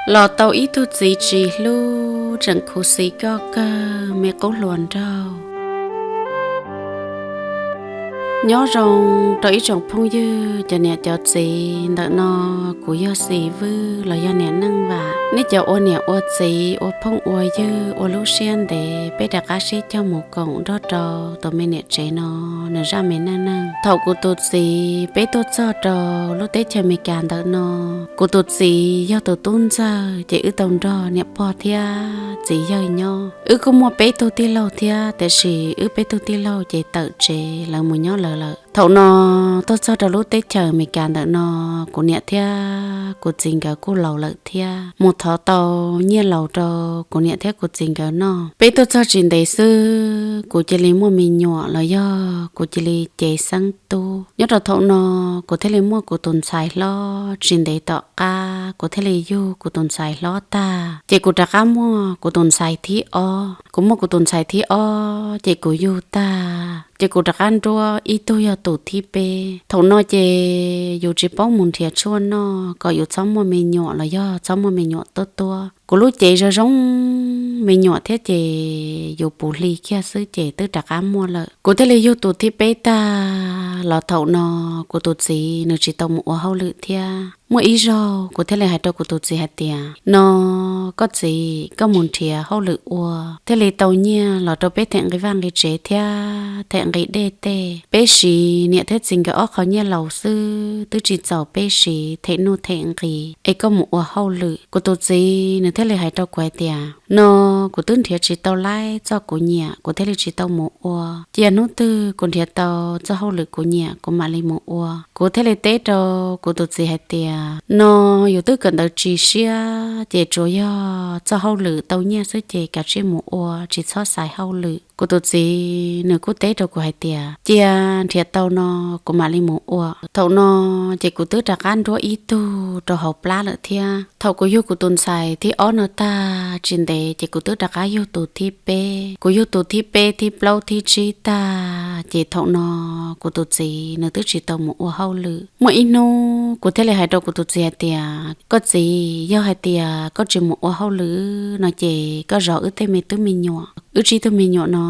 Los tau ib tug txiv tsis hlub, tseem khuv xim koj kawg me qub hluas nraug. Nyob zoo rau ib tsoom phooj ywg cov niam cov txiv ntawm no, kuv yog Xis Vwj los yog niam Neej Vam. Nej cov ua niam ua txiv ua phooj ua ywg ua lub siab ntev, peb rov qab sib cog mus koom nrog rau tus me niam tsev no nws zaj me neej neeg. Thaum kuv tus txiv peb tuaj txog rau lub teb chaws Amelikas ntawm no, kuv tus txiv yog tus tub ntxawg ces wb tau nrog niam pog thiab txiv yawg nyob. Wb kuj muaj peb tug tij laug thiab, tiam sis wb peb tug tij laug ces tawm tsev lawv mus nyob lawv lawm. Thaum no tuaj txog rau lub teb chaws Amelikas ntawm no, kuv niam thiab kuv txiv nkawd kuj laus lawm thiab, mus thov tau nyiaj laus rau kuv niam thiab kuv txiv nkawd noj. Peb tuaj txog tsis ntev xwb kuv cia li muaj me nyuam los yog kuv cia li cev xeeb tub. Nyob rau thaum no kuv thiaj li muaj kuv tus ntxhais hlob. Tsis ntev tom qab kuv thiaj li yug kuv tus ntxhais hlob tag ces kuv rov qab muaj kuv tus ntxhais thib ob. Kuv muaj kuv tus ntxhais thib ob ces kuv yug tag ces kuv rov qab nruab ib tug yog tus thib peb. Thaum no ces yus tsis paub mus nrhiav tshuaj noj kom yus txhob muaj me nyuam los yog txhob muaj me nyuam tuab tuab. Kuv lub cev zoo zoo me nyuam thiab ces yus puv hli kiag xwb ces twb rov qab muaj lawm. Kuv thiaj li yug tus thib peb tag los thaum no kuv tus txiv nws tsis tau mus ua hauj lwm thiab. Muaj ib zaug kuv thiaj li hais rau kuv tus txiv hais tias, no koj txiv, koj mus nrhiav hauj lwm ua thiaj li tau nyiaj los rau peb them nqi vaj nqi tsev thiab them nqi dej tej. Peb siv niam thiab txiv nkawd ob qho nyiaj laus xwb twb tsis txaus peb siv them nuj them nqi, es koj mus ua hauj lwm. Kuv tus txiv nws thiaj li hais rau kuv hais tias, no kuv twb nrhiav tsis tau laib txoj kuv nyiam kuv thiaj li tsis tau mus ua. Cia hnub twg kuv nrhiav tau txoj hauj lwm kuv nyiam kuv mam li mus ua. Kuv thiaj li teb rau kuv tus txiv hais tias, no yus twb kawm ntawv tsis siab ces tsuas yog txoj hauj lwm tau nyiaj xwb ces kav tsij mus ua, tsis txhob xaiv hauj lwm. Kuv tus txiv nws kuj teb rau kuv hais tias, cia nrhiav tau no kuv mam li mus ua. Thaum no ces kuv twb rov qab nruab ib tug rau hauv plab lawm thiab. Thaum kuv yug kuv tus ntxhais thib ob no tag tsis ntev ces kuv twb rov qab yug tus thib peb. Kuv yug tus thib peb, thib plaub, thib tsib tag ces thaum no kuv tus txiv nws twb tsis tau mus ua hauj lwm. Muaj ib hnub kuv thiaj li hais rau kuv tus txiv hais tias, koj txiv, yog hais tias koj tsis mus ua hauj lwm no ces koj zov wb tej me tub me nyuam. Wb tsib tug me nyuam no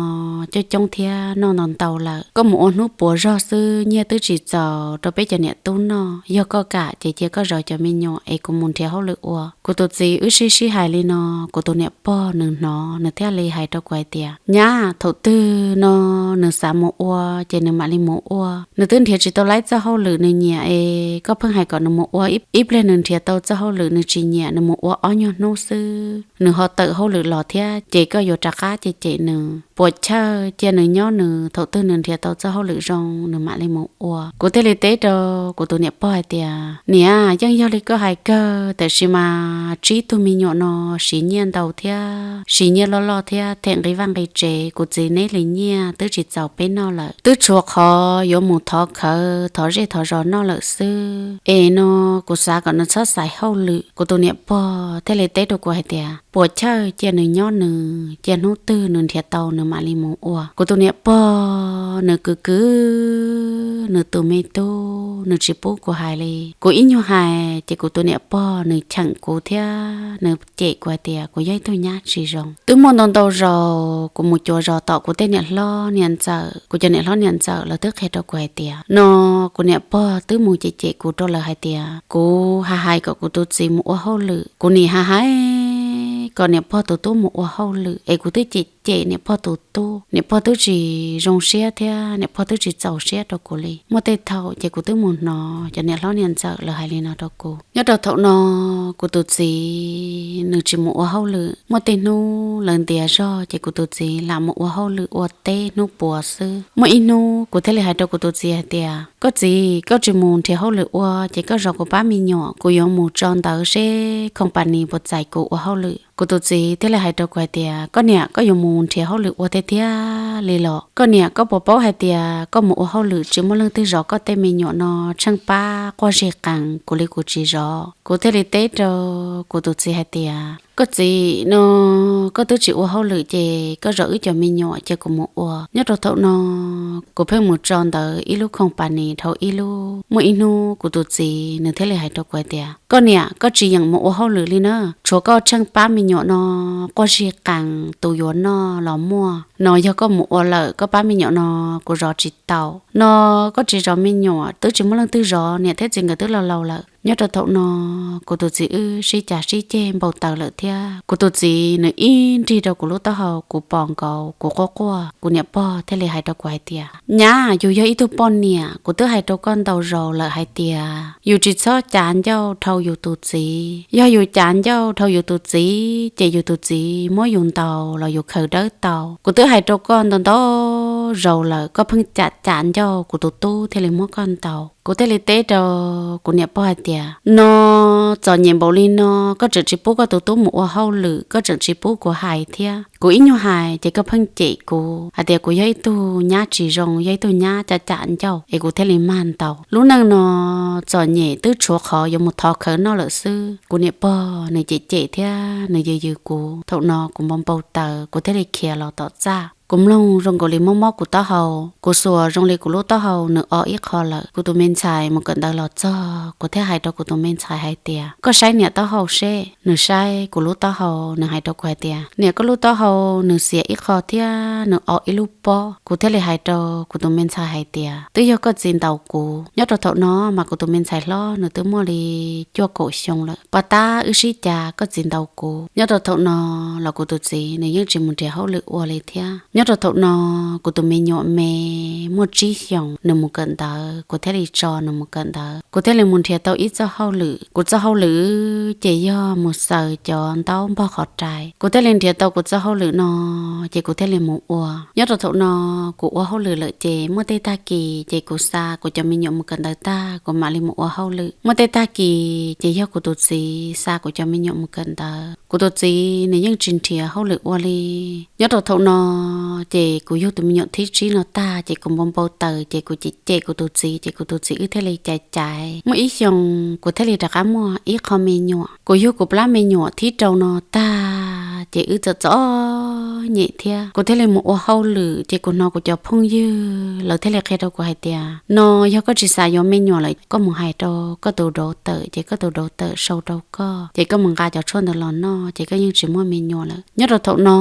coob coob thiab noj ntau ntau lawm. Koj mus ua hnub puas zog xwb nyiaj twb tsis txaus rau peb cov niam tub noj. Yog koj kam ces cia koj zov cov me nyuam es kuv mus nrhiav hauj lwm ua. Kuv tus txiv wb sib sib hais li no, kuv tus niam pog nws hnov nws thiaj li hais rau kuv hais tias, nyab, thaum twg no nws xav mus ua ces nws mam li mus ua. Nws twb nrhiav tsis tau laib txoj hauj lwm nws nyiam es koj pheej hais kom nws mus ua. Ib pliag nws nrhiav tau txoj hauj lwm nws tsis nyiam nws mus ua ob nyuag hnub xwb nws ho tawm hauj lwm los thiab ces koj yuav rov qab cem cem nws. Puas chawj, cia nws nyob nws, thaum twg nws nrhiav tau txoj hauj lwm zoo nws mam li mus ua. Kuv thiaj li teb rau kuv tus niam pog hais tias, niam, yeej yog li koj hais kawg, tiam sis mas tsib tug me nyuam no siv nyiaj ntau thiab siv nyiaj loj loj thiab them nqi vaj nqi tsev, kuv txiv neb li nyiaj twb tsis txaus peb noj lawm, twb tshuav qhov yuav mus thov khawv thov zej thov zos noj lawm xwb. Es no kuv xav kom nws txhob xaiv hauj lwm. Kuv tus niam pog thiaj li teb rau kuv hais tias, puas chawj, cia nws nyob nws, cia hnub twg nws nrhiav tau nws mam li mus ua. Kuv tus niam pog nws kwv kwv nws tus me tub, nws tsis pub kuv hais li. Kuv ib nyuag hais ces kuv tus niam pog nws cheem kuv thiab nws cem kuv hais tias kuv yog ib tug nyab tsis zoo. Twb muaj ntau ntau zaus kuv mus cuav zos tom kuv tej niam hlob niam ntxawm, kuv cov niam hlob niam ntxawm lawv twb qhia rau kuv hais tias, no kuv niam pog twb mus cem cem kuv rau lawv hais tias kuv hais hais kom kuv tus txiv mus ua hauj lwm. Kuv nim hais hais kom niam pog tus tub mus ua hauj lwm es kuv twb cem cem niam pog tus tub. Niam pog twb tsis zoo siab thiab niam pog twb tsis txaus siab rau kuv li. Muaj tej thaum ces kuv twb mus hnov cov niam hlob niam ntxawm lawv hais li no rau kuv. Nyob rau thaum no kuv tus txiv nws tsis mus ua hauj lwm. Muaj tej hnub lawv ntiav zog ces kuv tus txiv lam mus ua hauj lwm ua teb hnub puas xwb. Muaj ib hnub kuv thiaj li hais rau kuv tus txiv hais tias, koj txiv, koj tsis mus nrhiav hauj lwm ua ces koj zov kuv pab me nyuam, kuv yuav mus tso ntawv seb company puas txais kuv ua hauj lwm. Kuv tus txiv thiaj li hais rau kuv hais tias, koj niam, koj yuav mus nrhiav hauj lwm ua tiag tiag li los? Koj niam, koj puas paub hais tias koj mus ua hauj lwm tsis muaj leej twg zov koj tej me nyuam no tsheej pab quaj zig qees, kuv li kuv tsis zov. Kuv thiaj li teb rau kuv tus txiv hais tias, Koj txiv no, koj twb tsis ua hauj lwm ces koj zov wb cov me nyuam ces kuv mus ua. Nyob rau thaum no kuv pheej mus tso ntawv ib lub company dhau ib lub. Muaj ib hnub kuv tus txiv nws thiaj li hais rau kuv hais tias, koj niam, koj tsis yeem mus ua hauj lwm li na, tshuav koj tsheej pab me nyuam no quaj zig qees tus yuav noj los muaj no, yog koj mus ua lawm koj pab me nyuam no kuv zov tsis tau no. Koj tsis zov me nyuam twb tsis muaj leej twg zov, niam thiab txiv nkawd twb laus laus lawm. Nyob rau thaum no kuv tus txiv wb sib cav sib ceg npau taws lawm thiab. Kuv tus txiv nws ib nrig rau kuv lub taub hau, kuv pom nkaus kuv quaj quaj, kuv niam pog thiaj li hais rau kuv hais tias, nyab, yus yog ib tug poj niam, kuv twb hais rau koj ntau zaus lawm hais tias yus tsis txhob cav ncauj dhau yus tus txiv. Yog yus cav ncauj dhau yus tus txiv ces yus tus txiv muab yus ntaus los yus khaws dawb tau. Kuv twb hais rau koj ntau ntau zaus lawm, koj pheej cam cam ncauj kuv tus tub thiaj li muab koj ntaus. Kuv thiaj li teb rau kuv niam pog hais tias, no txom nyem npaum li no, koj tseem tsis pub koj tus tub mus ua hauj lwm, koj tseem tsis pub kuv hais thiab. Kuv ib nyuag hais ces koj pheej cem kuv hais tias kuv yog ib tug nyab tsis zoo, yog ib tug nyab cam cam ncauj es kuv thiaj li mag ntaus. Lub neej no txom nyem twb tshuav qhov yuav mus thov khawv noj lawm xwb. Kuv niam pog nws cem cem thiab nws yws yws kuv. Thaum no kuv npau npau taws, kuv thiaj li khiav los tom txaj. Kuv mloog zoo nkaus li mob mob kuv taub hau, kuv xuas zoo li kuv lub taub hau nws o ib qho lawm. Kuv tus me ntxhais mus kawm ntawv los txog, kuv thiaj hais rau kuv tus me ntxhais hais tias, koj saib niam taub hau seb. Nws saib kuv lub taub hau, nws hais rau kuv hais tias, niam, koj lub taub hau nws xiav ib qho thiab nws o ib lub pob. Kuv thiaj li hais rau kuv tus me ntxhais hais tias, twb yog koj txiv ntaus kuv. Nyob rau thaum no mas kuv tus me ntxhais hlob nws twb muaj li cuaj kaum xyoo lawm. Pov tab wb sib cav koj txiv ntaus kuv. Nyob rau thaum no los kuv tus txiv nws yeej tsis mus nrhiav hauj lwm ua li thiab. Nyob rau thaum no kuv tus me nyuam me muaj tsib xyoos, nws mus kawm ntawv, kuv thiaj li tso nws mus kawm ntawv. Kuv thiaj li mus nrhiav tau ib txoj hauj lwm. Kuv txoj hauj lwm ces yog mus xaws cov ntaub npog qhov rai. Kuv thiaj li nrhiav tau kuv txoj hauj lwm no, ces kuv thiaj li mus ua. Nyob rau thaum no kuv ua hauj lwm lawm ces muaj tej tag kis ces kuv xa kuv cov me nyuam mus kawm ntawv tag, kuv mam li mus ua hauj lwm. Muaj tej tag kis ces yog kuv tus txiv xa kuv cov me nyuam mus kawm ntawv. Kuv tus txiv nws yeej tsis nrhiav hauj lwm ua li. Nyob rau thaum no ces kuv yug tus me nyuam thib tsib no tag ces kuv npau npau taws ces kuv cem cem kuv tus txiv ces kuv tus txiv wb thiaj li caiv caiv. Muaj ib xyoos kuv thiaj li rov qab muaj ib qho me nyuam. Kuv yug kuv plab me nyuam thib rau no tag ces wb txom txom nyem thiab. Kuv thiaj li mus ua hauj lwm ces kuv hnov kuv cov phooj ywg lawv thiaj li qhia rau kuv hais tias, no yog koj tsis xav yuav me nyuam lawm, koj mus hais rau koj tus daughter ces koj tus daughter sau rau koj, ces koj mus nqa cov tshuaj ntawd los noj ces koj yeej tsis muaj me nyuam lawm. Nyob rau thaum no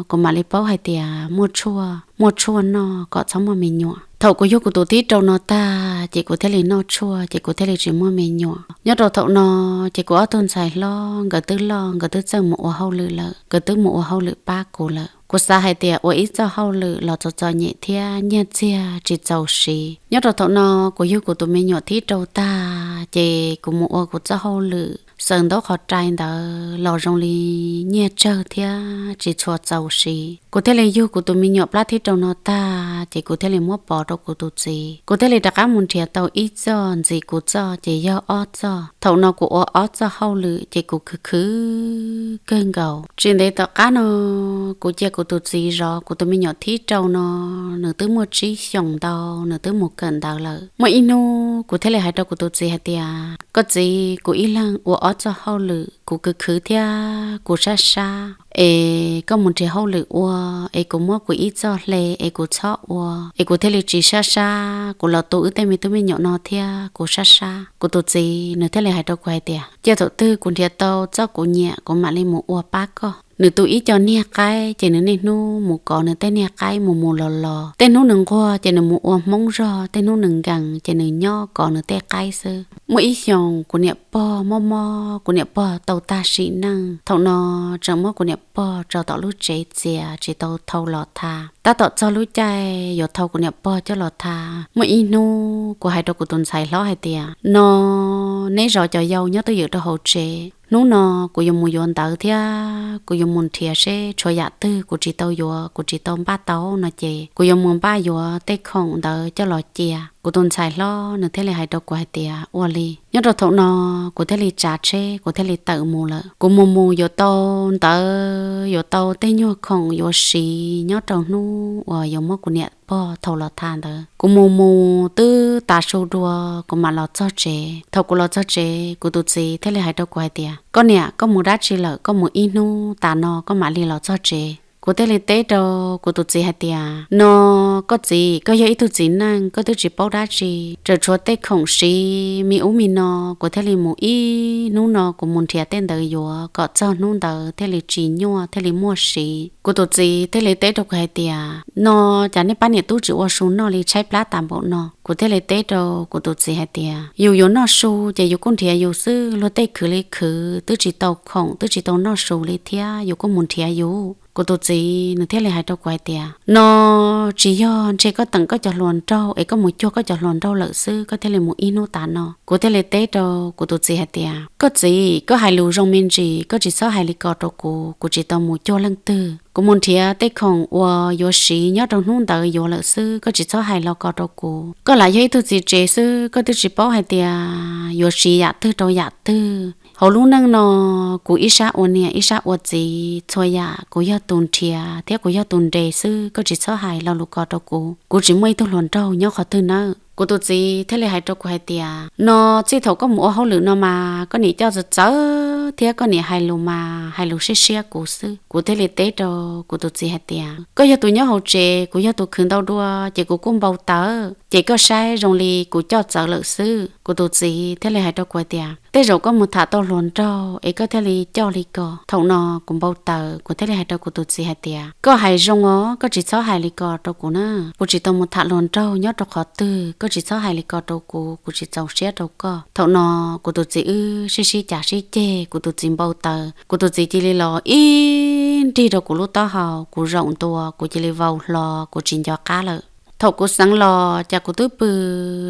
kuv mam li paub hais tias muaj tshuaj, muaj tshuaj noj kom txhob muaj me nyuam. Thaum kuv yug kuv tus thib rau no tag ces kuv thiaj li noj tshuaj ces kuv thiaj li tsis muaj me nyuam. Nyob rau thaum no ces kuv ob tug ntxhais hlob nkawd twb loj, nkawd twb txawj mus ua hauj lwm lawm, nkawd twb mus ua hauj lwm pab kuv lawm. Kuv xav hais tias ua ib txoj hauj lwm los txom txom nyem thiab nyiaj txiag tsis txaus siv. Nyob rau thaum no kuv yug kuv tus me nyuam thib rau tag ces kuv mus ua kuv txoj hauj lwm xaws ntaub qhov rai ntawd los zoo li nyiaj tsawg thiab tsis tshua txaus siv. Kuv thiaj li yug kuv tus me nyuam plab thib rau no tag ces kuv thiaj li muab pov rau kuv tus txiv. Kuv thiaj li rov qab mus nrhiav tau ib txoj ntxiv kuv txoj ces yog ob txoj. Thaum no kuv ua ob txoj hauj lwm ces kuv khwv khwv kawg nkaus. Tsis ntev tom qab no kuv cia kuv tus txiv zov kuv tus me nyuam thib rau no, nws twb muaj tsib xyoos ntau, nws twb mus kawm ntawv lawm. Muaj ib hnub kuv thiaj li hais rau kuv tus txiv hais tias, koj txiv, kuv ib leeg ua ob txoj hauj lwm, kuv khwv khwv thiab kuv sab sab, es koj mus nrhiav hauj lwm ua, es kuv muab kuv ib txoj hle es kuv txhob ua, es kuv thiaj li tsis sab sab, kuv los tu wb tej me tub me nyuam no thiab kuv sab sab. Kuv tus txiv nws thiaj li hais rau kuv hais tias, cia thaum twg kuv nrhiav tau txoj kuv nyiam kuv mam li mus ua pab koj. Nws tu ib co niag qaib ces nws niaj hnub mus kov nws tej niag qaib mus mus los los. Tej hnub nws nquag ces nws mus ua hmoob zog, tej hnub nws nkees ces nws nyob kov nws tej qaib xwb. Muaj ib xyoos kuv niam pog mob mob, kuv niam pog tau tag sim neej. Thaum no tseem muab kuv niam pog tso tom lub tsev txias tsis tau thau los tha. Tab tom txog lub caij yuav thau kuv niam pog coj los tha. Muaj ib hnub kuv hais rau kuv tus ntxhais hlob hais tias, no neb zov cov yau nyob twj ywm rau hauv tsev, hnub no kuv yuav mus yuav ntawv thiab kuv yuav mus nrhiav seb tshuav yam twg kuv tsis tau yuav, kuv tsis tau npaj tau no ces kuv yuav mus npaj yuav tej khoom ntawd coj los cia. Kuv tus ntxhais hlob nws thiaj li hais rau kuv hais tias ua li. Nyob rau thaum no kuv thiaj li tsav tsheb kuv thiaj li tawm mus lawm. Kuv mus mus yuav tau ntawv, yuav tau tej nyuag khoom yuav siv nyob rau hnub uas yuav muab kuv niam pog thau los tham ntawd. Kuv mus mus twb tav su dua kuv mam los txog tsev. Thaum kuv los txog tsev kuv tus txiv thiaj li hais rau kuv hais tias koj niam, koj mus dab tsi lawm? Koj mus ib hnub tas no koj mam li los txog tsev. Kuv thiaj li teb rau kuv tus txiv hais tias no, koj txiv, koj yog ib tug txiv neej koj twb tsis paub dab tsi, tseem tshuav tej khoom siv me ub me no. Kuv thiaj li mus ib hnub no kuv mus nrhiav tej ntawd yuav kom txog hnub ntawd thiaj li tsis nyuaj thiaj li muaj siv. Kuv tus txiv thiaj li teb rau kuv hais tias no, cas nej pab niam tub tsis ua su noj li, tshaib plab tas npaum no? Kuv thiaj li teb rau kuv tus txiv hais tias yus yuav noj su ces yus kuj nrhiav yus xwb, luag tej khwv li khwv twb tsis tau khoom twb tsis tau noj su li thiab yus kuj mus nrhiav yus. Kuv tus txiv nws thiaj li hais rau kuv hais tias no, tsis yog ntshe koj teem koj cov hluas nraug es koj mus cuag koj cov hluas nraug lawm xwb koj thiaj li mus ib hnub tas no. Kuv thiaj li teb rau kuv tus txiv hais tias koj txiv, koj hais lus zoo me ntsis, koj tsis txhob hais li ko rau kuv, kuv tsis tau mus cuag leej twg. Kuv mus nrhiav tej khoom uas yuav siv nyob rau hnub ntawd yuav lawm xwb, koj tsis txhob hais lo ko rau kuv. Koj lam yog ib tug txiv tsev xwb koj twb tsis paub hais tias yuav siv yam twg rau yam twg. Hauv lub neej no kuv ib sab ua niam ib sab ua txiv, txhua yam kuv yog tus nrhiav thiab kuv yog tus nres xwb, koj tsis txhob hais lo lus ko rau kuv. Kuv tsis muaj ib tug hluas nraug nyob qhov twg nawb. Kuv tus txiv thiaj li hais rau kuv hais tias no, txij thaum koj mus ua hauj lwm no mas koj niam coj txawv txawv thiab koj niam hais lus mas hais lus siab siab kuv xwb. Kuv thiaj li teb rau kuv tus txiv hais tias koj yog tus nyob hauv tsev, kuv yog tus khwv ntau dua ces kuv kuj npau taws, ces koj saib zoo li kuv coj txawv lawm xwb. Kuv tus txiv thiaj li hais rau kuv hais tias tej zaum koj mus tham tau hluas nraug es koj thiaj li coj li ko. Thaum no kuv npau taws kuv thiaj li hais rau kuv tus txiv hais tias koj hais zoo os, koj tsis txhob hais li ko rau kuv na. Kuv tsis tau mus tham hluas nraug nyob rau qhov twg, koj tsis txhob hais li ko rau kuv, kuv tsis txaus siab rau koj. Thaum no kuv tus txiv wb sib sib cav sib ceg, kuv tus txiv npau taws, kuv tus txiv cia li los ib nrig rau kuv lub taub hau, kuv zaum ntua kuv cia li vau hlo, kuv tsis nco qab lawm. Thaum kuv xeev los cas kuv twb pw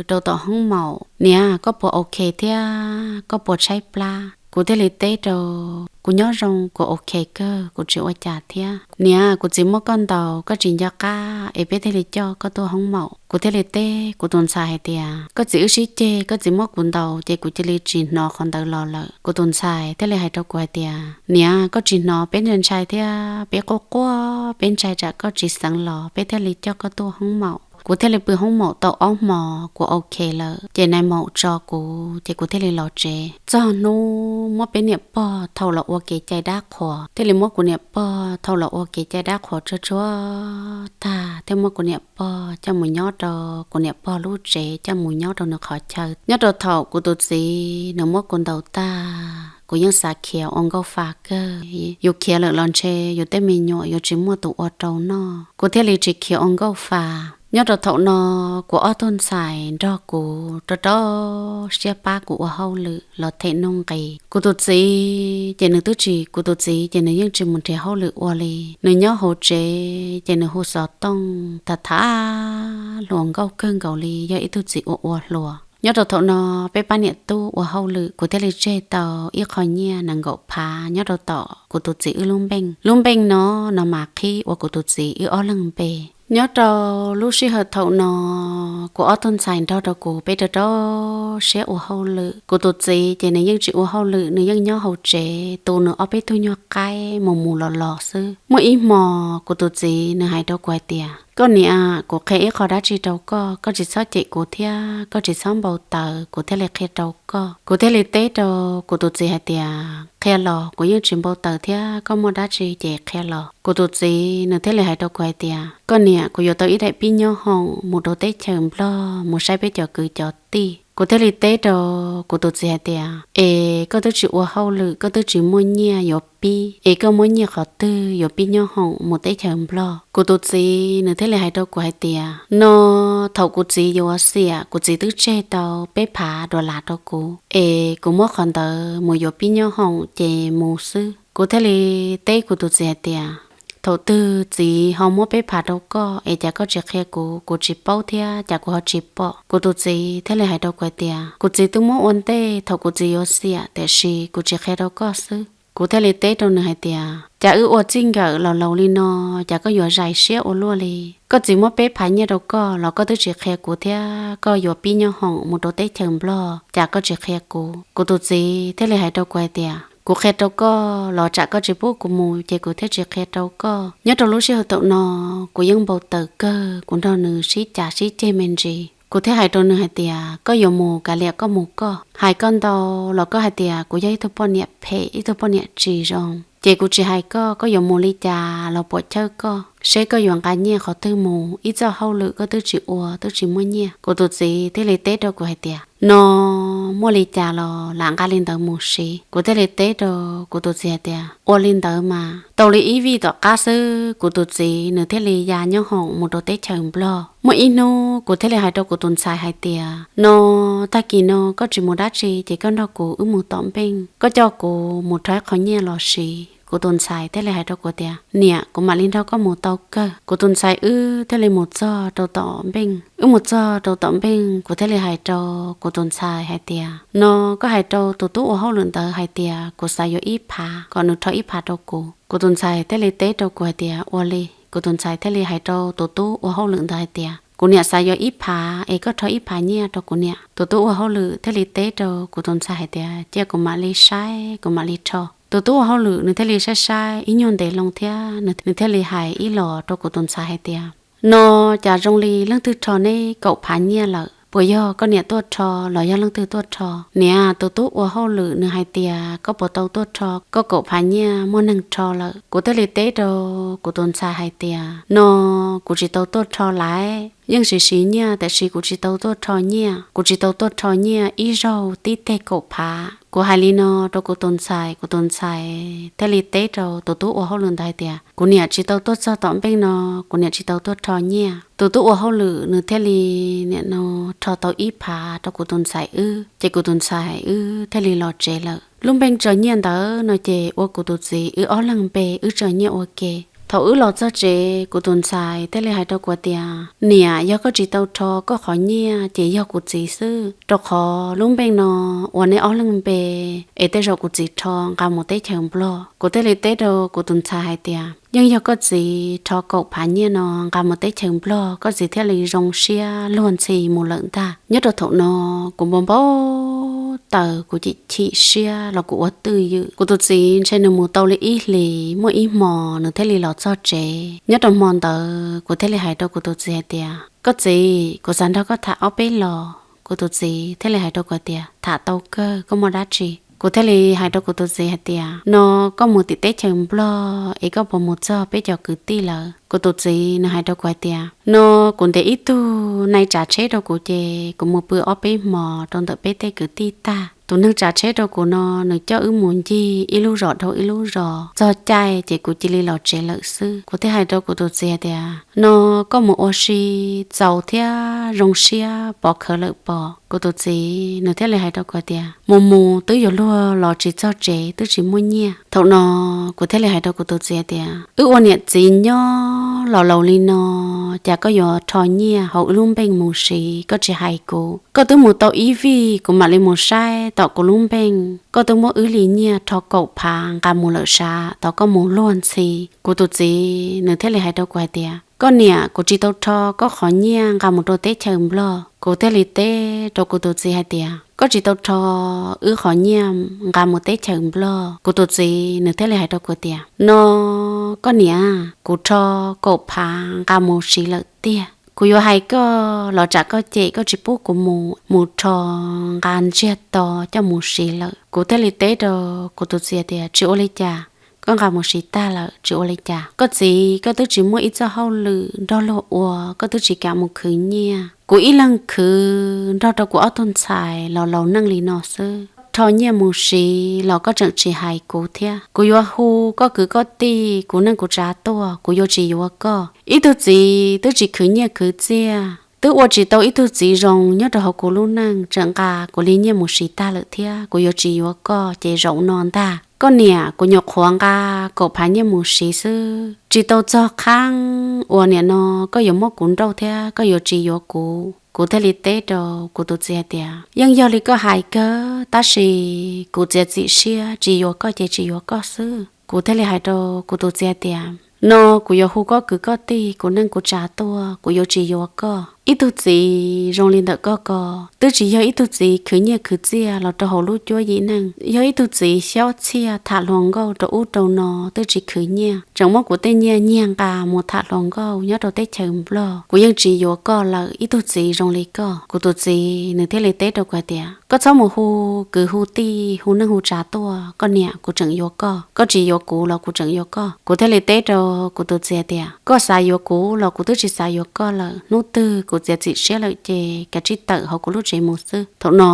rau tom hoob maum. Niam, koj puas ok thiab? Koj puas tshaib plab? Kuv thiaj li teb rau, kuv nyob zoo, kuv ok kawg, kuv tsis ua cas thiab. Niam, kuv txiv muab koj ntaus koj tsis nco qab es peb thiaj li coj koj tuaj hoob maum. Kuv thiaj li teb kuv tus ntxhais hais tias koj txiv wb sib ceg, koj txiv muab kuv ntaus ces kuv cia li tsis hnov qhov ntawd los lawm. Kuv tus ntxhais thiaj li hais rau kuv hais tias niam, koj tsis hnov, peb ntshai ntshai thiab peb quaj quaj, peb ntshai tsam koj tsis xeev los peb thiaj li coj koj tuaj hoob maum. Kuv thiaj li pw hoob maum tau ob hmos kuv ok lawm ces nais maum tso kuv ces kuv thiaj li los tsev. Txog hnub muab peb niam pog thau los ua kev cai dab qhuas, thiaj li muab kuv niam pog thau los ua kev cai dab qhuas tsuag tsuag tag thiaj muab kuv niam pog coj mus nyob rau kuv niam pog lub tsev, coj mus nyob rau nws qhov chaw. Nyob rau thaum kuv tus txiv nws muab kuv ntaus tag, kuv yeej xav khiav ua nkauj fa kawg. Yus khiav lawm los ntshe yus tej me nyuam yuav tsis muaj tus ua rau noj, kuv thiaj li tsis khiav ua nkauj fa. Nyob rau thaum no kuv ob tug ntxhais nrog kuv rau rau siab pab kuv ua hauj lwm los them nuj nqis. Kuv tus txiv ces nws twb tsis, kuv tus txiv ces nws yeej tsis mus nrhiav hauj lwm ua li. Nws nyob hauv tsev ces nws hu xov tooj tham tham hluas nkauj kawg nkaus li, yog ib tug txiv ua ua hluas. Nyob rau thaum no peb pab niam tub ua hauj lwm, kuv thiaj li tseg tau ib qho nyiaj nees nkaum phav nyob rau tom kuv tus txiv wb lub npeej. Lub npeej no no mas qhib ua kuv tus txiv wb ob leeg npe. Nyob rau lub sij hawm thaum no kuv ob tug ntxhais nrog rau kuv peb rau rau siab ua hauj lwm. Kuv tus txiv ces nws yeej tsis ua hauj lwm, nws yeej nyob hauv tsev tu nws ob peb tug nyuag qaib mus mus los los xwb. Muaj ib hmo kuv tus txiv nws hais rau kuv hais tias koj niam, kuv qhia ib qho dab tsi rau koj, koj tsis txhob cem kuv thiab koj tsis txhob npau taws, kuv thiaj li qhia rau koj. Kuv thiaj li teb rau kuv tus txiv hais tias qhia los, kuv yeej tsis npau taws thiab, koj muaj dab tsi ces qhia los. Kuv tus txiv nws thiaj li hais rau kuv hais tias koj niam, kuv yuav tau ib daim pib nyob hoom mus rau teb chaws Nplog mus saib peb cov kwv cov tij. Kuv thiaj li teb rau kuv tus txiv hais tias es koj twb tsis ua hauj lwm, koj twb tsis muaj nyiaj yuav pib, es koj muab nyiaj qhov twg yuav pib nyob hoom mus teb chaws Nplog? Kuv tus txiv nws thiaj li hais rau kuv hais tias no, thaum kuv txiv yuav xiam kuv txiv twb tseg tau peb phav dollar rau kuv, es kuv muab qhov ntawd mus yuav pib nyob hoom ces mus xwb. Kuv thiaj li teb kuv tus txiv hais tias thaum twg txiv ho muab peb phav rau koj es cas koj tsis qhia kuv, kuv tsis paub thiab cas kuv ho tsis pom? Kuv tus txiv thiaj li hais rau kuv hais tias kuv txiv twb muab ua ntej thaum kuv txiv yuav xiam, tiam sis kuv tsis qhia rau koj xwb. Kuv thiaj li teb rau nws hais tias, cas wb ua txij nkawm los laus li no, cas koj yuav zais siab ua luaj li? Koj txiv muab peb phav nyiaj rau koj los koj twb tsis qhia kuv thiab koj yuav pib nyob hoom mus rau teb chaws Nplog, cas koj tsis qhia kuv? Kuv tus txiv thiaj li hais rau kuv hais tias, kuv qhia rau koj los tsam koj tsis pub kuv mus ces kuv thiaj tsis qhia rau koj. Nyob rau lub sij hawm thaum no, kuv yeej npau taws kawg, kuv nrog nws sib cav sib ceg me ntsis. Kuv thiaj hais rau nws hais tias, koj yuav mus kav liam koj mus koj, hais koj ntau los koj hais tias kuv yog ib tug poj niam phem, ib tug poj niam tsis zoo, ces kuv tsis hais koj, koj yuav mus li cas los puam chawj koj, seb koj yuav nqa nyiaj qhov twg mus, ib txoj hauj lwm koj twb tsis ua twb tsis muaj nyiaj. Kuv tus txiv thiaj li teb rau kuv hais tias, no muaj li cas los lam nqa li ntawd mus siv. Kuv thiaj li teb rau kuv tus txiv hais tias, ua li ntawd mas. Tau li ib vij tom qab xwb kuv tus txiv nws thiaj li ya nyob hoom mus rau teb chaws Nplog. Muaj ib hnub kuv thiaj li hais rau kuv tus ntxhais hais tias, no tag kis no koj tsis mus dab tsi ces koj nrog kuv wb mus tom npeej, koj coj kuv mus rho ib qho nyiaj los siv. Kuv tus ntxhais thiaj li hais rau kuv tias, niam, kuv mam li nrog koj mus tau kawg. Kuv tus ntxhais wb thiaj li mus txog rau tom npeej. Wb mus txog rau tom npeej, kuv thiaj li hais rau kuv tus ntxhais hais tias, no koj hais rau tus tub ua hauj lwm ntawd hais tias kuv xav yuav ib phav, kom nws rho ib phav rau kuv. Kuv tus ntxhais thiaj li teb rau kuv hais tias, ua li. Kuv tus ntxhais thiaj li hais rau tus tub ua hauj lwm ntawd hais tias, kuv niam xav yuav ib phav es koj rho ib phav nyiaj rau kuv niam. Tus tub ua hauj lwm thiaj li teb rau kuv tus ntxhais hais tias, cia kuv mam li saib, kuv mam li rho. Tus tub ua hauj lwm nws thiaj li saib saib ib nyuag ntev loo thiab nws thiaj li hais ib los rau kuv tus ntxhais hais tias, no cas zoo li leej twg rho neb kaum phav nyiaj lawm? Puas yog koj niam tuaj rho los yog leej twg tuaj rho? Niam, tus tub ua hauj lwm nws hais tias koj puas tau tuaj rho koj kaum phav nyiaj, muaj neeg rho lawm. Kuv thiaj li teb rau kuv tus ntxhais hais tias, no kuv tsis tau tuaj rho laiv, yeej siv siv nyiaj tiam sis kuv tsis tau tuaj rho nyiaj, kuv tsis tau tuaj rho nyiaj ib zaug tib teg kaum phav. Kuv hais li no rau kuv tus ntxhais, kuv tus ntxhais thiaj li teb rau tus tub ua hauj lwm ntawd hais tias, kuv niam tsis tau tuaj txog tom npeej no, kuv niam tsis tau tuaj rho nyiaj. Tus tub ua hauj lwm nws thiaj li niam no rho tau ib phav rau kuv tus ntxhais wb, ces kuv tus ntxhais wb thiaj li los tsev lawm. Lub npeej tso nyiaj ntawd no ces ua kuv tus txiv wb ob leeg npe wb tso nyiaj ua ke. Thaum wb los txog tsev, kuv tus ntxhais thiaj li hais rau kuv tias, niam, yog koj tsis tau rho koj qhov nyiaj ces yog kuv txiv xwb, rau qhov lub npeej no ua neb ob leeg npe, es tej zaum kuv txiv rho nqa mus teb chaws Nplog. Kuv thiaj li teb rau kuv tus ntxhais hais tias, yeej yog koj txiv rho kaum phav nyiaj no nqa mus teb chaws Nplog, koj txiv thiaj li zoo siab luag ntxhi mus lawm ntag. Nyob rau thaum no kuv npau npau taws, kuv chim chim siab los kuv ua twj ywm. Kuv tus txiv ntshe nws mus tau li ib hlis, muaj ib hmo nws thiaj li los txog tsev. Nyob rau hmo ntawd kuv thiaj li hais rau kuv tus txiv hais tias, koj txiv, kuv xav nrog koj tham ob peb los. Kuv tus txiv thiaj li hais rau kuv tias, tham tau kawg, koj muaj dab tsi? Kuv thiaj li hais rau kuv tus txiv hais tias, no koj mus tim teb chaws Nplog es koj puas mus txog peb cov kwv tij lawm? Kuv tus txiv nws hais rau kuv hais tias, no kuv ntes ib tug nai tsav tsheb rau kuv ces kuv mus pw ob peb hmos rau ntawm peb tej kwv tij tag. Tus neeg tsav tsheb rau kuv no nws coj wb mus ncig ib lub zos dhau ib lub zos, txog caij ces kuv cia li los tsev lawm xwb. Kuv thiaj hais rau kuv tus txiv hais tias, no koj mus ua si txaus thiab zoo siab pov khawv lawm pom? Kuv tus txiv nws thiaj li hais rau kuv tias, mus mus twb yuav luag los tsis txog tsev, twb tsis muaj nyiaj. Thaum no kuv thiaj li hais rau kuv tus txiv tias, wb ua niam txiv nyob los laus li no, cas koj yuav rho nyiaj hauv wb lub npeej mus siv koj tsis hais kuv? Koj twb mus tau ib vij kuv mam li mus saib tom kuv lub npeej, koj twb muab wb li nyiaj rho kaum phav nqa mus lawm sav, tos koj mus luag ntxhi. Kuv tus txiv nws thiaj li hais rau kuv hais tias, koj niam, kuv tsis tau rho koj qhov nyiaj nqa mus rau teb chaws Nplog. Kuv thiaj li teb rau kuv tus txiv hais tias, koj tsis tau rho wb qhov nyiaj nqa mus teb chaws Nplog? Kuv tus txiv nws thiaj li hais rau kuv tias, no koj niam, kuv rho kaum phav nqa mus siv lawm tiag. Kuv yuav hais koj los tsam koj cem koj tsis pub kuv mus, mus rho nqa ntsiag to coj mus siv lawm. Kuv thiaj li teb rau kuv tus txiv tias, tsis ua li cas, koj nqa mus siv tag lawm tsis ua li cas. Koj txiv, koj twb tsis muaj ib txoj hauj lwm nrog luag ua, koj twb tsis kam mus khwv nyiaj. Kuv ib leeg khwv nrog rau kuv ob tug ntxhais los laus neej li no xwb. Rho nyiaj mus siv los koj tseem tsis hais kuv thiab. Kuv yuav hu koj kwv koj tij, kuv neej kuv tsav tuaj, kuv yuav tsis yuav koj. Ib tug txiv twb tsis khwv nyiaj khwv txiaj, twb ua tsis tau ib tug txiv zoo nyob rau hauv kuv lub neej, tseem nqa kuv li nyiaj mus siv tag lawm thiab. Kuv yuav tsis yuav koj ces zaum no ntag. Koj niam, kuv nyuam qhuav nqa kaum phav nyiaj mus siv xwb, tsis tau txog qhab uas niam no koj yuav muab kuv nrauj thiab koj yuav tsis yuav kuv. Kuv thiaj li teb rau kuv tus txiv hais tias, yeej yog li koj hais kawg, tab sis kuv txiav txim siab tsis yuav koj ces tsis yuav koj xwb. Kuv thiaj li hais rau kuv tus txiv hais tias, no kuv yuav hu koj kwv koj tij, kuv neej kuv tsav tuaj, kuv yuav tsis yuav koj. Ib tug txiv zoo li ntawm koj ko twb tsis yog ib tug txiv khwv nyiaj khwv txiaj los rau hauv lub cuab yim neej, yog ib tug txiv xyob txhiaj tham hluas nkauj rau ub rau no twb tsis khwv nyiaj, tseem muab kuv tej nyiaj nyiag nqa mus tham hluas nkauj nyob rau teb chaws Nplog. Kuv yeej tsis yuav koj lawm, ib tug txiv zoo li koj. Kuv tus txiv nws thiaj li teb rau kuv hais tias, koj txhob mus hu kwv hu tij hu neej hu tsav tuaj, koj niam, kuv tseem yuav koj. Koj tsis yuav kuv los kuv tseem yuav koj. Kuv thiaj li teb rau kuv tus txiv hais tias, koj xav yuav kuv los kuv twb tsis xav yuav koj lawm, hnub twg kuv txiav txim siab lawm ces kav tsij tawm hauv kuv lub tsev mus xwb. Thaum no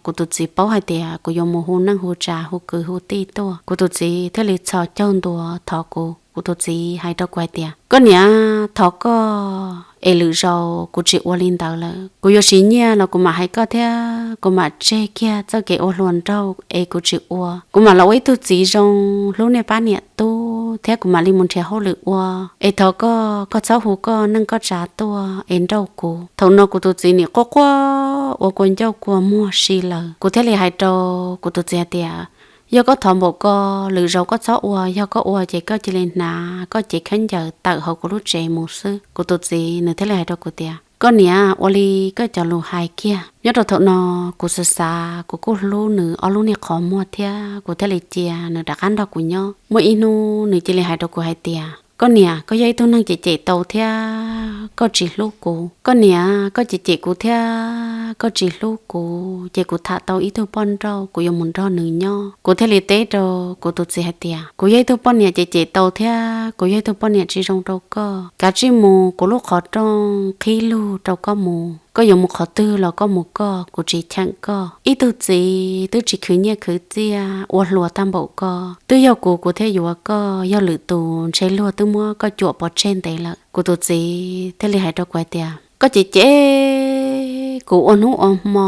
kuv tus txiv paub hais tias kuv yuav mus hu neej hu tsav hu kwv hu tij tuaj, kuv tus txiv thiaj li txhos caug ntua thov kuv. Kuv tus txiv hais rau kuv hais tias, koj niam, thov koj es lwm zaus kuv tsis ua li ntawd lawm. Kuv yuav siv nyiaj los kuv mam hais koj thiab kuv mam tseg kiag txoj kev ua hluas nraug es kuv tsis ua. Kuv mam los ua ib tug txiv zoo hlub nej pab niam tub thiab kuv mam li mus nrhiav hauj lwm ua. Es thov koj, koj txhob hu koj neej koj tsav tuaj es nrauj kuv. Thaum no kuv tus txiv nim quaj quaj ua kua ncauj kua muag si lawm. Kuv thiaj li hais rau kuv tus txiv hais tias, yog koj thov npaum ko, lwm zaus koj txhob ua, yog koj ua ces koj cia li hnav koj cev khaub ncaws tawm hauv kuv lub tsev mus xwb. Kuv tus txiv nws thiaj li hais rau kuv tias, koj niam, ua li koj cov lus hais kiag. Nyob rau thaum no kuv xav xav kuv kuj hlub nws ob lub niag qhov muag thiab kuv thiaj li cia nws rov qab nrog kuv nyob. Muaj ib hnub nws cia li hais rau kuv hais tias, koj niam, koj yog ib tug neeg cem cem tau thiab koj tsis hlub kuv. Koj niam, koj cem cem kuv thiab koj tsis hlub kuv ces kuv tham tau ib tug poj nrauj kuv yuav mus nrog nws nyob. Kuv thiaj li teb rau kuv tus txiv hais tias, kuv yog ib tug poj niam cem cem tau thiab kuv yog ib tug poj niam tsis zoo rau koj. Kav tsij mus, kuv lub qhov rooj qhib lug rau koj mus. Koj yuav mus qhov twg los koj mus koj, kuv tsis cheem koj. Ib tug txiv twb tsis khwv nyiaj khwv txiaj ua hluas tag npaum koj, twb yog kuv kuv thiaj yuav koj, yog lwm tus ntshe luag twb muab koj cuam pov tseg ntev lawm. Kuv tus txiv thiaj li hais rau kuv hais tias, koj cem cem kuv ua hnub ua hmo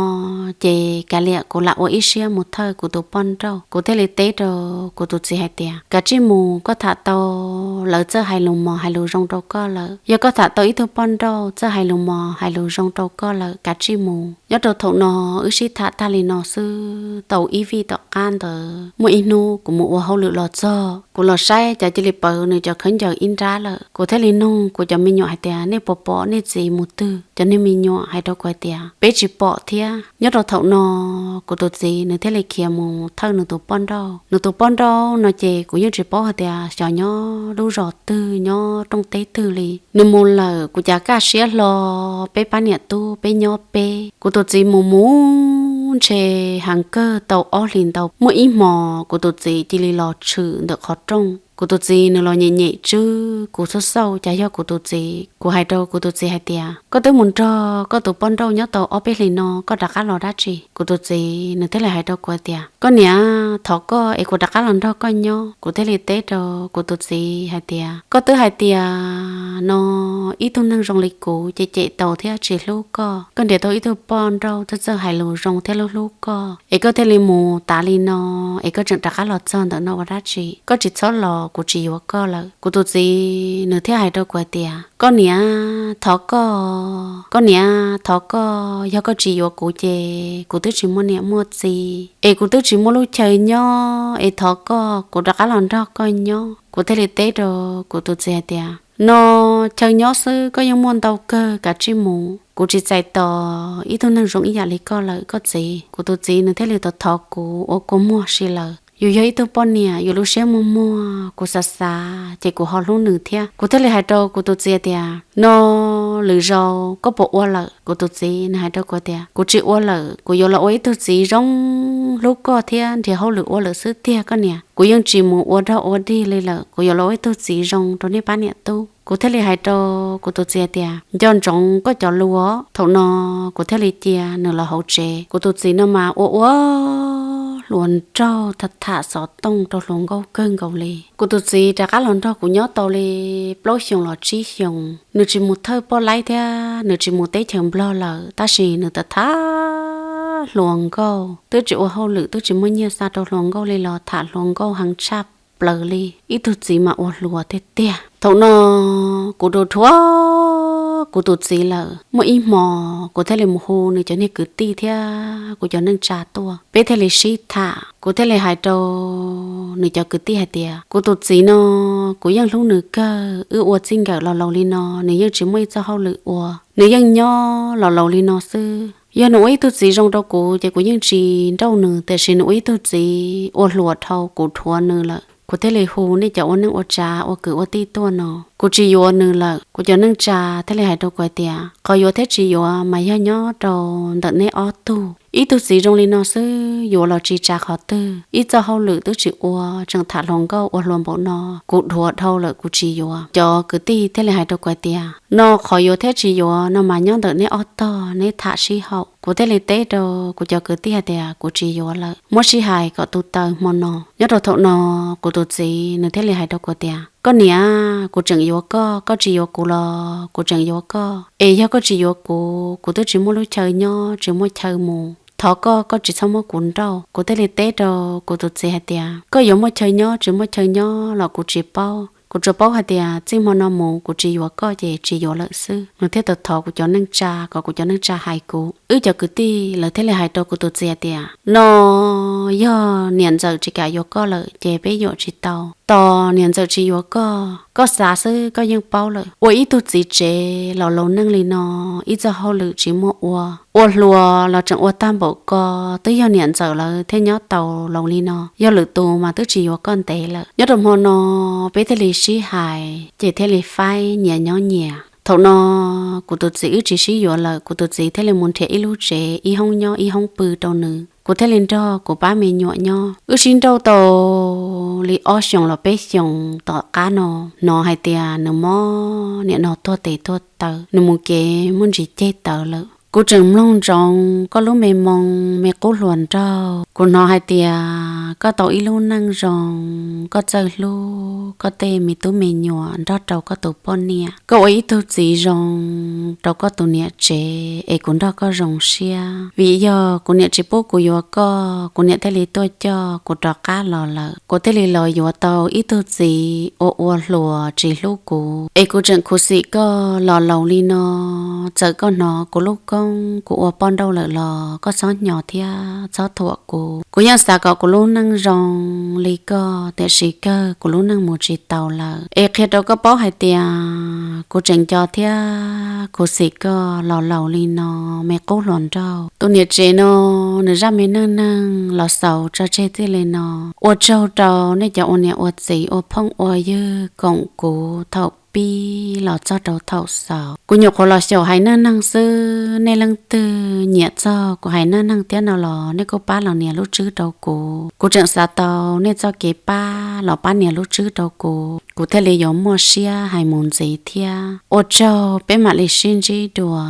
ces kav liam kuv lam ua ib siab mus thawj kuv tus poj nrauj. Kuv thiaj li teb rau kuv tus txiv hais tias, kav tsij mus, koj tham tau lawv txawj hais lus mos hais lus zoo rau koj lawm. Yog koj tham tau ib tug poj nrauj txawj hais lus mos hais lus zoo rau koj lawm, kav tsij mus. Nyob rau thaum no wb sib tham tag li no xwb, tau ib vij tom qab ntawd muaj ib hnub kuv mus ua hauj lwm los txog, kuv los saib cas cia li pawv nws cov khaub ncaws ib nrab lawm. Kuv thiaj li nug kuv cov me nyuam hais tias, nej puas pom nej txiv mus twg? Cov niag me nyuam hais rau kuv hais tias, peb tsis pom thiab. Nyob rau thaum no kuv tus txiv nws thiaj li khiav mus thawj nws tus poj nrauj. Nws tus poj nrauj no ces kuv yeej tsis paub hais tias xyov nyob lub zos twg nyob rooj teb twg li. Nws mus lawm kuv cas kaj siab hlo, peb pab niam tub peb nyob peb. Kuv tus txiv mus mus ntshe heev kawg tau ob hlis ntau, muaj ib hmos kuv tus txiv cia li los tshwm ntawm qhov rooj. Kuv tus txiv nws los nyem nyem tswb kuv xauj xauj cas yog kuv tus txiv. Kuv hais rau kuv tus txiv hais tias, koj twb mus nrog koj tus poj nrauj nyob tau ob peb hlis no koj rov qab los dab tsi? Kuv tus txiv nws thiaj li hais rau kuv hais tias, koj niam, thov koj es kuv rov qab los nrog koj nyob. Kuv thiaj li teb rau kuv tus txiv hais tias, koj twb hais tias no ib tug neeg zoo li kuv cem cem tau thiab tsis hlub koj, koj nrhiav tau ib tug poj nrauj txawj txawj hais lus zoo thiab hlub hlub koj es koj thiaj li mus tas li no, es koj tseem rov qab los txog ntawm no ua dab tsi? Koj tsis txhob los, kuv tsis yuav koj lawm. Kuv tus txiv nws thiaj hais rau kuv hais tias, koj niam, thov koj, koj niam, thov koj, yog koj tsis yuav kuv ces kuv twb tsis muaj niam muaj txiv es kuv twb tsis muaj lub chaw nyob es thov koj kuv rov qab los nrog koj nyob. Kuv thiaj li teb rau kuv tus txiv hais tias, no chaw nyob xwb koj yeej muaj ntau kawg, kav tsij mus, kuv tsis txais tos ib tug neeg zoo ib yam li koj lawm koj txiv. Kuv tus txiv nws thiaj li thov thov kuv ua kua muag si lawm. Yus yog ib tug poj niam yus lub siab muag muag, kuv xav xav ces kuv ho hlub nws thiab. Kuv thiaj li hais rau kuv tus txiv tias, no lwm zaus koj puas ua lawm? Kuv tus txiv nws hais rau kuv tias, kuv tsis ua lawm, kuv yuav los ua ib tug txiv zoo hlub koj thiab nrhiav hauj lwm ua lawm xwb tiag koj niam. Kuv yeej tsis mus ua dog ua dig li lawm, kuv yuav los ua ib tug txiv zoo rau nej pab niam tub. Kuv thiaj li hais rau kuv tus txiv tias, nco ntsoov koj cov lus. Thaum no kuv thiaj li cia nws los hauv tsev. Kuv tus txiv no mas ua ua hluas nraug tham tham xov tooj rau hluas nkauj kawg nkaus li. Kuv tus txiv rov qab los nrog kuv nyob tau li plaub xyoos los tsib xyoos, nws tsis mus thawj poj laib thiab nws tsis mus teb chaws Nplog lawm, tab sis nws tham tham hluas nkauj, twb tsis ua hauj lwm twb tsis muaj nyiaj xa rau hluas nkauj li los tham hluas nkauj heev tshaj plaws li. Ib tug txiv mas ua hluas tiag tiag. Thaum no kuv rau rhuav kuv tus txiv lawm. Muaj ib hmo kuv thiaj li mus hu nws cov niag kwv tij thiab kuv cov neej tsa tuaj, peb thiaj li sib tham. Kuv thiaj li hais rau nws cov kwv tij hais tias, kuv tus txiv no, kuv yeej hlub nws kawg, wb ua txij nkawm los laus li no, nws yeej tsis muaj ib txoj hauj lwm ua, nws yeej nyob los laus li no xwb. Yog nws ua ib tug txiv zoo rau kuv ces kuv yeej tsis nrauj nws, tiam sis nws ua ib tug txiv ua hluas dhau, kuv dhuav nws lawm. Kuv thiaj li hu nej cov ua neej ua tsav ua kwv ua tij tuaj no, kuv tsis yuav nws lawm. Kuv cov neej tsa thiaj li hais rau kuv hais tias, qhov yuav thiab tsis yuav mas yog nyob rau ntawm neb ob tug. Ib tug txiv zoo li no xwb yuav los tsis tsa qhov twg, ib txoj hauj lwm twb tsis ua, tseem tham hluas nkauj ua hluas npaum no, kuv dhuav dhau lawm, kuv tsis yuav. Cov kwv tij thiaj li hais rau kuv hais tias, no qhov yuav thiab tsis yuav no mas nyob ntawm neb ob tog, neb tham sib haum. Kuv thiaj li teb rau kuv cov kwv tij hais tias, kuv tsis yuav lawm, muab sib hais kom tu taw hmo no. Nyob rau thaum no, kuv tus txiv nws thiaj li hais rau kuv tias, koj niam, kuv tseem yuav koj, koj tsis yuav kuv los kuv tseem yuav koj. Es yog koj tsis yuav kuv, kuv twb tsis muaj lub chaw nyob, tsis muaj chaw mus. Thov koj, koj tsis txhob muab kuv nrauj. Kuv thiaj li teb rau kuv tus txiv hais tias, koj yuav muaj chaw nyob tsis muaj chaw nyob los kuv tsis paub, kuv tsuas paub hais tias txij hmo no mus kuv tsis yuav koj ces tsis yuav lawm xwb. Nws thiaj tau thov kuv cov neej tsa kom kuv cov neej tsa hais kuv. Wb cov kwv tij lawv thiaj li hais rau kuv tus txiv hais tias, no yog niam ntxawm tsis kam yuav koj lawm ces peb yuam tsis tau. Tos niam ntxawm tsis yuav koj, koj xav xwb koj yeej paub lawm. Ua ib tug txiv tsev los laus neej li no, ib txoj hauj lwm tsis muaj ua, ua hluas los tseem ua tag npaum ko, twb yog niam ntxawm lawv thiaj nyob tau laus li no. Yog lwm tus mas twb tsis yuav koj ntev lawm. Nyob rau hmo no peb thiaj li sib hais ces thiaj li faib nyias nyob nyias. Thaum no kuv tus txiv wb tsis sib yuav lawm, kuv tus txiv thiaj li mus nrhiav ib lub tsev ib hoob nyob ib hoob pw rau nws, kuv thiaj li nrog kuv pab me nyuam nyob. Wb sib nrauj tau li ob xyoos los peb xyoos tom qab no, hnov hais tias nws mob niam no tuag tes tuag taw, nws mus kev muaj ntsis ceg tawv lawm. Kuv tseem mloog ntsoov koj lub me moo me qub hluas nraug, kuv hnov hais tias koj tau ib lub neej zoo, koj txawj hlub koj tej me tub me nyuam nrog rau koj tus poj niam. Koj ua ib tug txiv zoo rau koj tus niam tsev es kuv nrog koj zoo siab, vim yog kuv niam tsis pub kuv yuav koj, kuv niam thiaj li tuaj coj kuv rov qab los lawm. Kuv thiaj li los yuav tau ib tug txiv ua ua hluas tsis hlub kuv, es kuv tseem khuv xim koj los laus li no. Txawm koj hnov kuv lub koob kuv ua poj nrauj lawm los koj txhob hnyo thiab txhob thuam kuv. Kuv yeej xav kom kuv lub neej zoo li koj, tiam sis kawg kuv lub neej mus tsis tau lawm. Es qhia rau koj paub hais tias kuv tseem nco thiab khuv xim koj los laus li no, me qub hluas nraug. Tus niam tsev no nws zaj me neej neeg los xaus tso tseg txij li no. Ua tsaug rau nej cov ua niam ua txiv ua phooj ua ywg koom kuv thaum pib los txog rau thaum xaus. Kuv nyuam qhuav los xyaum hais neej neeg xwb, nej leej twg nyiam txog kuv hais neej neeg thiab no los nej kuj pab los nias lub tswb rau kuv. Kuv tseem xav tau nej txoj kev pab los pab nias lub tswb rau kuv, kuv thiaj li yuav muaj siab hais mus ntxiv thiab. Ua tsaug, peb mam li sib ntsib dua.